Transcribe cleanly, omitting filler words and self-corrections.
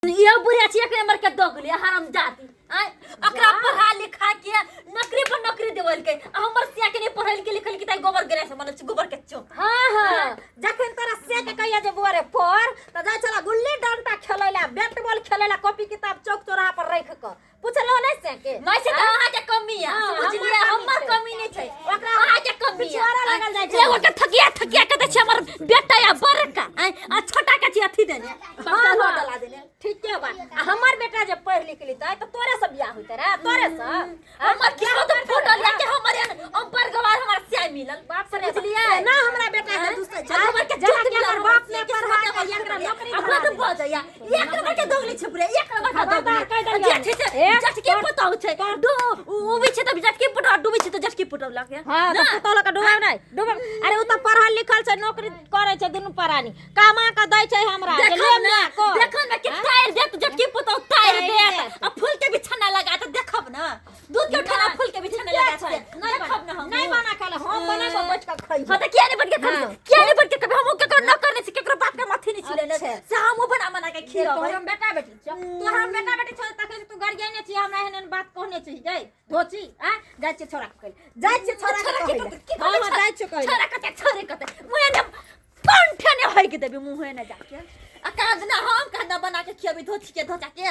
ये बुढ़िया छी एक नंबर के दोगली हराम जाति आय। ओकरा पढ़ा लिखा के नौकरी पर नौकरी देवलकै आ हमर सिया के नहीं पढ़ल के लिखल के ताई गोबर गैस बनल छै गोबर के चोक। हाँ हाँ, जखन तोरा से के कहिया जे बुआ रे पढ़ त जाय छला गुल्ली डंटा खेलै ला, बैट बॉल खेलै ला, कॉपी किताब चौक चौराहा पर रख के पुछलो नहीं से के? नहीं से त अहाँ के कमी है। हाँ, बुझलियै? हमर हमर कमी कमी नहीं छै, ओकरा अहाँ के कमी है। पिछुआरा लागल जाइ छै। एगो के थकिया थकिया के दै छै हमर बेटा या बड़का आय, आ छोटा के छी अथी देने। हाँ, हाँ, हाँ। डला देने। ठीके बा। आ हमर बेटा जे पढ़ लिख लेतै त तोरे से बियाह होइतै रे, तोरे से। हमर किस्मत फूटल या के हमर एहन अम्पर गवार हमर सिया मिलल। बाप रे बाप। बुझलियै? ना हमरा बेटा के दूसरे आ हमर के जेना चोट कि मिलल। हमर बाप ने पढ़ा के एकरा नौकरी आ धरा बड देलकै। बजैया एक नंबर के दोगली छै पूरे, एक नंबर के खबरदार दोगली। कहि देलियै। जे छै से ए, जटकी पुतहु छै, do उबी छै त जटकी पुतहु, डूबी छै त जटकी पुतहु लगे। हाँ तऽ पुतहु लऽ कऽ डुबाब नहि डुबाब। अरे ओ तऽ पढ़ल लिखल छै, नौकरी करै छै, दुनू प्राणी कमा कऽ दै छै हमरा जे देखब ले ना माय कर। देखब ना कि तार देत जटकी पुतहु, तार तारि देत देत। आ फूल के बिछाना लगा त देखब ना, दूध के उठाना फूल के बिछाना ठीके लगा छै। त नहि देखब ना हम। नहि बना खाले, हम बना कऽ बैठ कऽ खइबै। हाँ त किया नहीं बैठ के खइबै? हाँ। किया नहीं बैठ के खइबै? हम केकरो न करने छी, केकरो बाप के माथी नहीं छिलेने। अच्छा। से हम बना बना के खियबै। तोहर हम बेटा बेटी छौ, तोहर हम बेटा बेटी छौ, तखन से तू गरियाने छी हमरा, एहन एहन बात कहने छी गै धोची। आ जाइ छियै छोरा के कहै, जाइ छियै छोरा के छोरा के कहै। कते- की हाँ कहबै? हाँ, जाइ छियै कहै। छोरा कते, छोरे कते मुँहे ने कंठे ने होइके देबी मुँहे ने जाके। आ काज ना हम कहना बना के खियबै धोची के धोचा के।